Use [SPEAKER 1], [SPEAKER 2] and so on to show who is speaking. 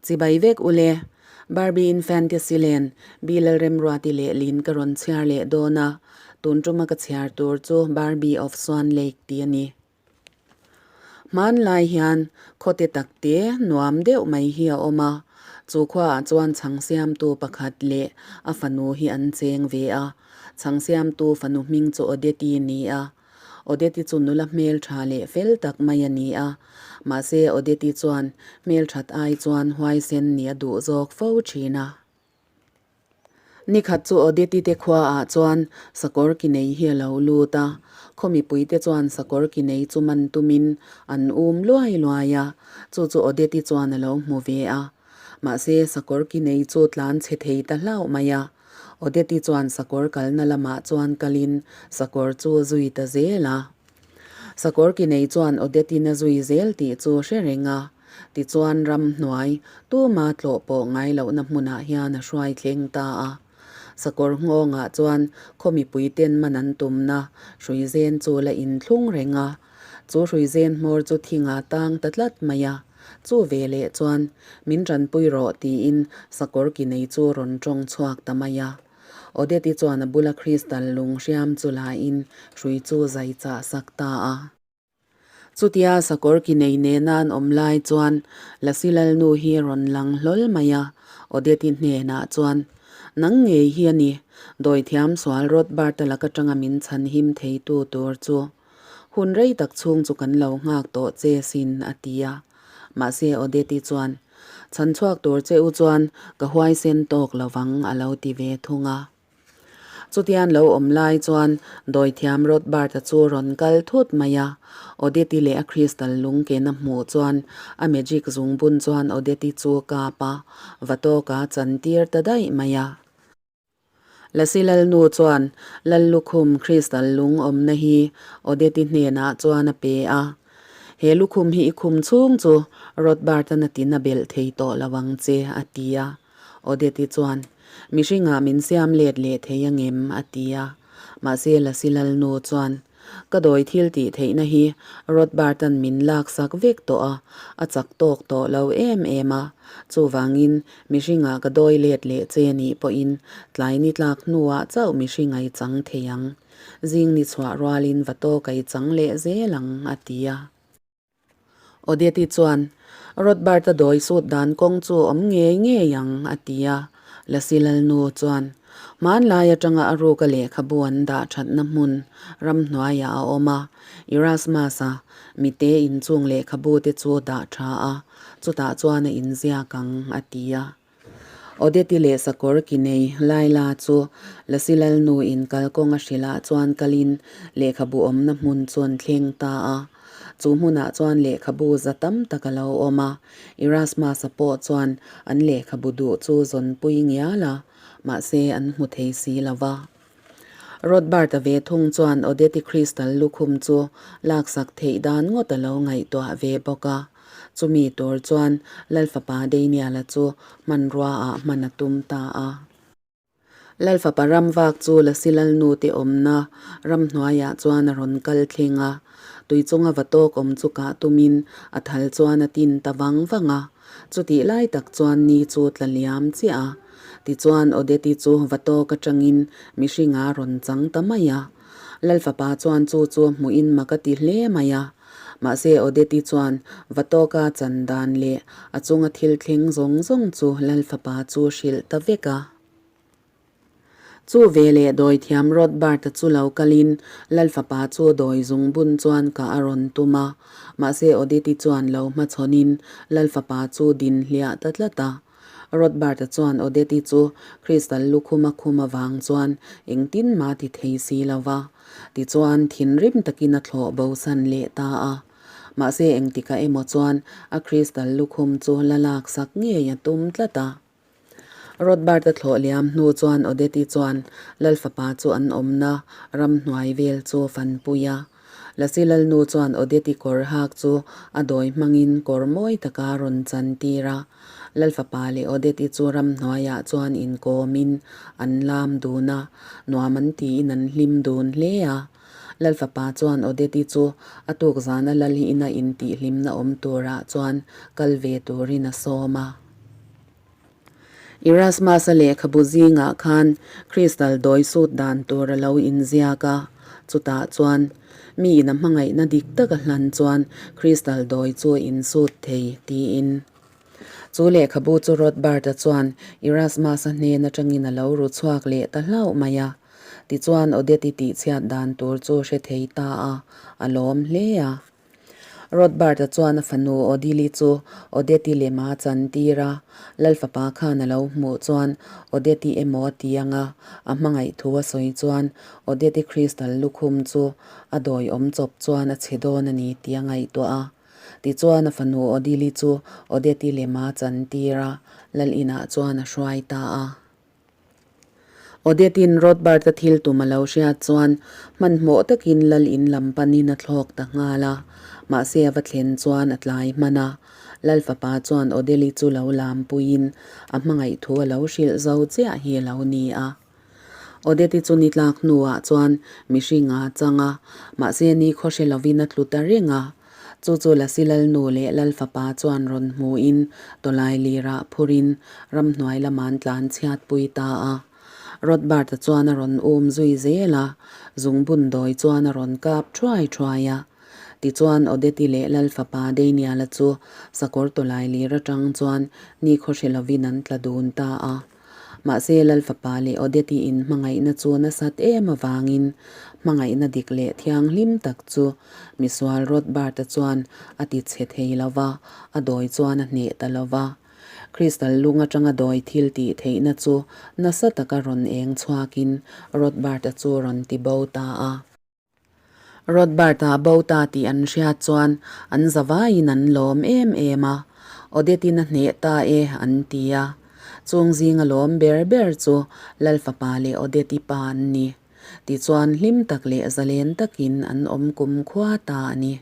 [SPEAKER 1] Chibai vek ule. Barbie in Fantasy Land, Bi Lalremruati leh Lin ka rawn chhiar leh dawn a, tun tuma ka chhiar tur chu Barbie of Swan Lake tih a ni. Hmanlai hian khawte takte nuam deuh mai hi a awm a, chu khuaah chuan chhang siamtu pakhat leh a fanu hi an cheng ve a, chhang siamtu fanu hming chu Odette ni a, Odette chu nula hmeltha leh fel tak mai a ni a, mahse Odette chuan hmelthat ai chuan huaisen nih a duh zawk fo thin a. Nikhat chu Odette te khuaah chuan sakawr ki nei hi a lo lut a, khaw mipuite chuan sakawr ki nei chu man tumin an um luai luai a, chu chu Odette chuan a lo hmu ve a. Mahse sakawr ki nei chu tlan chhe thei ta hlauh mai a. Odette chuan sakawr kalna lamah chuan kalin sakawr chu zui ta zel a. Sakawr ki nei chuan Odette-in a zui zel tih chu hre reng a. Tichuan ramhnuai tuma tlawh pawh ngai lohna hmunah hian a hruai thleng ta a. Sakawr nghawngah chuan khaw mipuiten man an tumna hruizen chu la inthlung reng a. Chu hruizen hmawr chu thingah tang ta tlat mai a. Chu veleh chuan, Min tanpui rawh tiin sakawr ki nei chu rawn tawng chhuak ta mai a. Odette-i chuan a bula crystal lung hriam chu lain hrui chu zai chah sak ta a. Chutia sakawr ki nei nena an awm lai chuan Lasi Lalnu hi rawn lang hlawl mai a, Odette-i hnenah chuan, Nang ngei hi a ni, dawithiam sual Rothbard-a lak atanga min chhan him theitu tur chu. Hun rei tak chhung chu kan lo nghak tawh che sin, a ti a. Mahse Odette-i chuan, Chhan chhuak tur che u chuan ka huaisen tawk lo vang, a lo ti ve thung a. Chutian lo awm lai chuan dawithiam Rothbard-a chu rawn kal thut mai a. Odette-i leh a crystal lung kena hmuh chuan a magic zungbun chuan Odette-i chu kap a, va tawka chantir ta daih mai a. Lasi Lalnu chuan Lallukhum crystal lung awmna hi Odette-i hnenah chuan a pe a. He lukhum hi i khum chhung chu Rothbard-an a tin a belh thei tawh lo ang che, a ti a. Odette-i chuan, Mihringah min siam let leh thei angem? a ti a. Mahse Lasi Lalnu chuan, Ka dawi thil tih theihna hi Rothbard-a'n min laksak vek tawh a, a chak tawk tawh lo em em a. Chuvangin, mihringah ka dawi let leh che nih pawhin tlai ni tlak hnuah chauh mihring ai chang thei ang. Zing ni chhuah rualin va tawk ai chang leh zel ang, a ti a. Odette-i chuan, Rothbard-a dawi sut dan kawng chu awm ngei ngei ang, a ti a. Lasi Lalnu chuan, Hmanlai atanga a ruka lehkhabu an dah thatna hmun ramhnuaiah a awm a, Erasmus-a mite inchung lehkhabu te chu dah tha a, chutah chuan a inziak ang, a ti a. Odette-i leh sakawr ki nei Laila chu Lasi Lalnu in kalkawng a hrilh ah chuan kalin lehkhabu awmna hmun chu an thleng ta a. Chu hmunah chuan lehkhabu za tam tak a lo awm a, Erasmus-a pawh chuan an lehkhabu duh chu zawnpui ngial a, mahse an hmu thei si lo va. Rothbard-a ve thung chuan Odette-i crystal lukhum chu laksak theih dan ngawt a lo ngaihtuah ve bawk a. Chumi tur chuan Lalfapa Daniel-a chu hmanrua ah hman a tum ta a. Lalfapa ram vak chu Lasi Lalnu te awmna ramhnuaiah chuan a rawn kal thleng a. Tui chunga va tawk awm chu kah tumin a thal chuan a tin ta vang vang a. Chutih lai tak chuan ni chu tla liam chiah a. Tichuan Odette-i chu va tawk atangin mihringa rawn chang ta mai a. Lalfapa chuan chu chu hmuhin mak a ti hle mai a. Mahse Odette-i chuan va tawka chan dan leh a chunga thil thleng zawng zawng chu Lalfapa chu hrilh ta vek a. Chu veleh dawithiam Rothbard-a chu lo kalin Lalfapa chu dawi zung bun chuan kah a rawn tum a. Mahse Odette-i chuan lo hmachhawnin Lalfapa chu din hliah ta tlat a. Rothbard-a chuan Odette-i chu Crystal lukhum a khum avang chuan engtin mah ti thei si lo va. Tichuan, thinrim takin a thlawh bosan leh ta a. Mahse engtikah emaw chuan a Crystal lukhum chu la laksak ngei a tum tlat a. Rothbard-a thlawh liam hnu chuan Odette-i chuan Lalfapa chu an awmna ramhnuai vel chu fanpui a. Lasi Lalnu chuan Odette-i kawr hak chu a dawi hmangin kawr mawi taka rawn chan tir a. Lalfapa leh Odette-i chu ramhnuaiah chuan inkawmin an lam dun a, nuam an tiin an hlim dun hle a. Lalfapa chuan Odette-i chu a tuk zana Lal ina intihhlimna awm turah chuan kal ve turin a sawm a. Erasmus-a lehkhabu zingah khan Crystal dawi sut dan tur a lo inziak a, chutah chuan mi in a hmangaihna dik tak a hlan chuan Crystal dawi chu a insut thei tiin. Chu lehkhabu chu Rothbard-a chuan Erasmus-a hnen atangin a lo ru chhuak leh ta hlauh mai a. Tichuan Odette-i tihchhiat dan tur chu hre thei ta a, a lawm hle a. Rothbard-a chuan a fanu Odile chu Odette-i lema a chantir a, Lalfapa khan a lo hmuh chuan Odette-i emaw a ti anga a hmangaih thu a sawi chuan Odette-i crystal lukhum chu a dawi awm chawp chuan a chhe dawn a ni tih a ngaihtuah a. Tichuan a fanu Odile chu Odette-i lema a chantir a, Lal inah chuan a hruai ta a. Odette-in Rothbard-a thil tum a lo hriat chuan hmanhmawh takin lal in lam panin a thlawk ta nghal a. Mahse a va thlen chuan a tlai hman a. Lal fapa chuan Odelle chu lo lampuiin a hmangaih thu a lo hrilh zo chiah hi a lo ni a. Odette chu ni tlak hnuah chuan mihring a chang a, mahse ni khaw hre lovin a tlu ta reng a. Chu chu Lasi Lalnu leh Lalfapa chuan rawn hmuin tawlai lirah phurin ramhnuai lama an tlan chhiatpui ta a. Rothbard-a chuan a rawn um zui zel a, zungbun dawi chuan a rawn kap thuai thuai a. Tichuan Odette-i leh Lalfapa Daniel-a chu sakawr tawlai lir atang chuan nikhaw hre lovin an tla dun ta a. Mahse, Lalfapa leh Odette-i inhmangaihna chu nasat em avangin hmangaihna dik leh thianghlim tak chu misual Rothbard-a chuan a ti chhe thei lo va, a dawi chuan a hneh ta lo va. Crystal lung atanga dawi thil tih theihna chu nasa taka rawn eng chhuakin Rothbard-a chu rawn ti bo ta a. Rothbard-a bo ta tih an hriat chuan an zavaiin an lawm em em a, Odette-in a hneh ta e an ti a. Chung zinga lawm ber ber chu Lalfapa leh Odette-i pa an ni. Tichuan hlim tak leh zalen takin an awm kumkhua ta a ni.